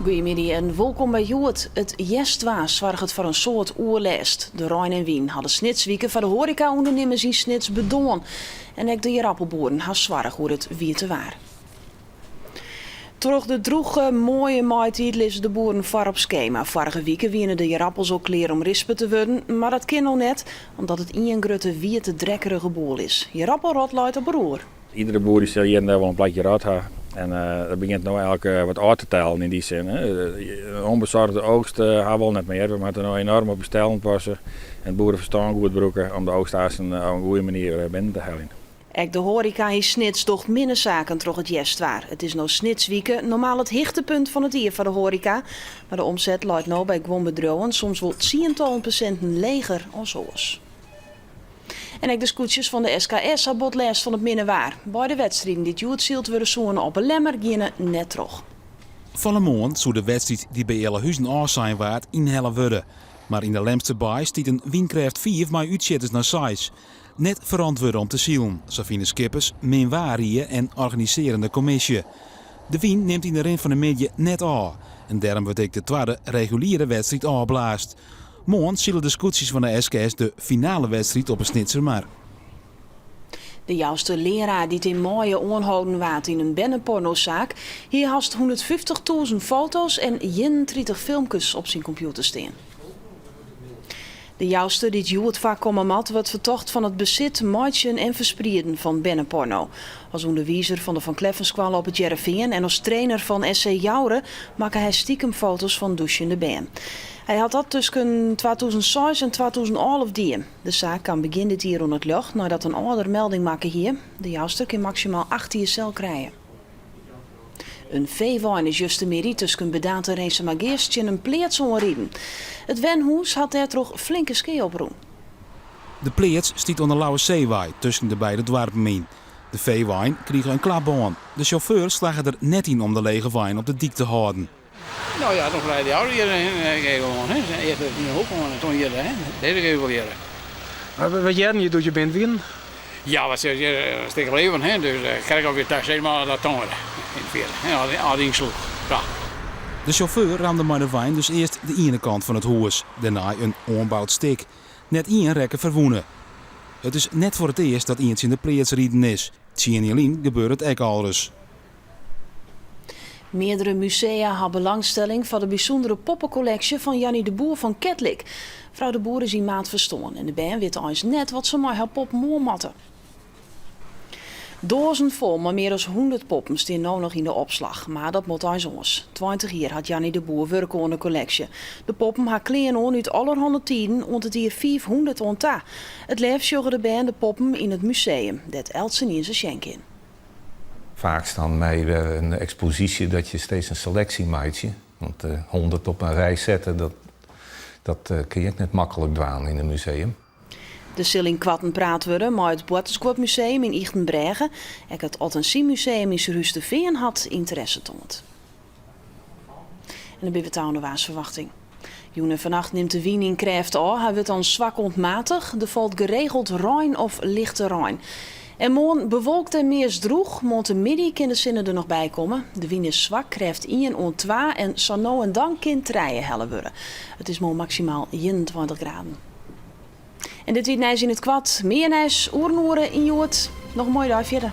Goeiemiddei en wolkom by Hjoed. It hjerstwaar soarget foar in soad oerlêst. De rein en wyn ha de Snitswike foar de hoareka-ûndernimmers yn Snits bedoarn. En ek de ierappelboeren ha soarch oer it wiete waar. Troch de drûge, moaie maitiid lizze de boeren foar op skema. Foarige wike wiene de ierappels al klear om rispe te wurden, mar dat kin no net, omdat it ien grutte wiete drekkerige boel is. Ierappelrot leit op 'e roer. Iedere boer dy sil hjir en dêr wol in plakje rot ha. En dat begjint no eigentlik wat ôf te tellen yn dy sin. In onbezorgde oogst ha we al net mear. We moatte no enorm op bestellen passe en it boereferstân goed brûke om de oogstasen op in goede manier binnen te heljen. Ek de hoareka yn Snits docht minne saken troch it hjerstwaar. It is no Snitswike, normaal it hichtepunt fan it jier foar de hoareka. Mar de omset leit no by guon bedriuwen soms wol tsientallen persinten leger as oars. En ek de skûtsjes fan de SKS ha bot lêst fan it minne waar. Beide wedstriden dy't hjoed syld wurde soene op 'e Lemmer giene net troch. Fan 'e moarn soe de wedstriid dy't by Ealahuzen ôfsein waard ynhelle wurde. Mar yn de Lemster Baai stiet in wynkrêft fiif mei útsjitters nei seis. Net ferantwurde om te silen, sa fine skippers, min waarrie en organisearjende kommisje. De wyn nimt yn de rin fan de middei net ôf en dêrom wurdt ek de twadde reguliere wedstriid ôfblaasd. Moarn sile de skûtsjes fan de SKS de finalewedstriid op 'e Snitsermar. De Jouster learaar dy't yn maaie oanholden waard yn in bernepornosaak, hie hast 150.000 foto's en 31 filmkes op syn kompjûter stean. De Jouster dy't hjoed foarkomme moat, wurdt fertocht fan it besit, meitsjen en fersprieden fan berneporno. As ûnderwizer fan de Van Kleffenskoalle op It Hearrenfean en as trainer fan SC Joure makke hy stikem foto's fan dûsjende bern. Hy hat dat tusken 2006 en 2011 dien. De saak kaam begjin dit jier oan it ljocht neidat in âlder melding makke hie. De Jouster kin maksimaal 8 jier sel krije. In feewein is justermiddei tusken Birdaard en Rinsumageast tsjin in pleats oanriden. It wenhûs hat dêrtroch flinke skea oprûn. De pleats stiet oan de Lauwersseewei tusken de beide doarpen yn. De feewein krige in klapbân. De sjauffeur slagge der net yn om de lege wein op de dyk te hâlden. No ja, toen rij de auto hjir in gevel oan. Earst yn de hoek oan en toen hjir, dizze gevel hjir. Wat hearden je doe't je binnen wienen? Ja, wat sis je, in stik leven, hè? Dus krekt of je ta sis mar dat tongere yn it fier, hè, as ynsloech. Ja. De sjauffeur ramde mei de wein dus earst de iene kant fan it hûs, dêrnei in oanboud stik. Net ien rekke ferwûne. It is net foar it earst dat ien tsjin de pleats riden is. Tsien jier lyn gebeurde it ek alris. Meardere musea ha belangstelling foar de bysûndere poppekolleksje fan Janny de Boer fan Ketlik. Frou de Boer is yn maart ferstoarn en de bern witte eins net wat se mei har poppen oan moatte. Doazen fol mei mear as 100 poppen stean no noch yn de opslach, mar dat moat eins oars. 20 jier hat Janny de Boer wurke oan de kolleksje. De poppen ha klean oan út allerhanne tiden oant it jier 500 oan ta. It leafst sjogge de bern de poppen yn it museum, dêr't eltsenien se sjen kin. Faaks dan mei wer in eksposysje dat je steeds in seleksje meitsje. Want 100 op in rij sette, dat, dat kin je ek net maklik dwaan yn in museum. Der sil ynkoarten praat wurde mei it Boartersguodmuseum yn Ychtenbrêge. Ek it Ottensimuseum yn Surhústerfean hat ynteresse toand. En dan binne we ta oan de waarsferwachting. Jûn en fannacht nimt de wyn yn krêft ôf. Hy wurdt dan swak oant matich. Der falt geregeld rein of lichte rein. En moarn bewolkt en meast drûch. Moarntemiddei kin de sinne der noch by komme. De wyn is swak, krêft ien oant twa en sa no en dan kin trije helle wurde. It is moarn maksimaal 21 graden. En dit wie it nijs yn it koart. Mear nijs oer in oere yn Hjoed. Noch in moaie dei fierder.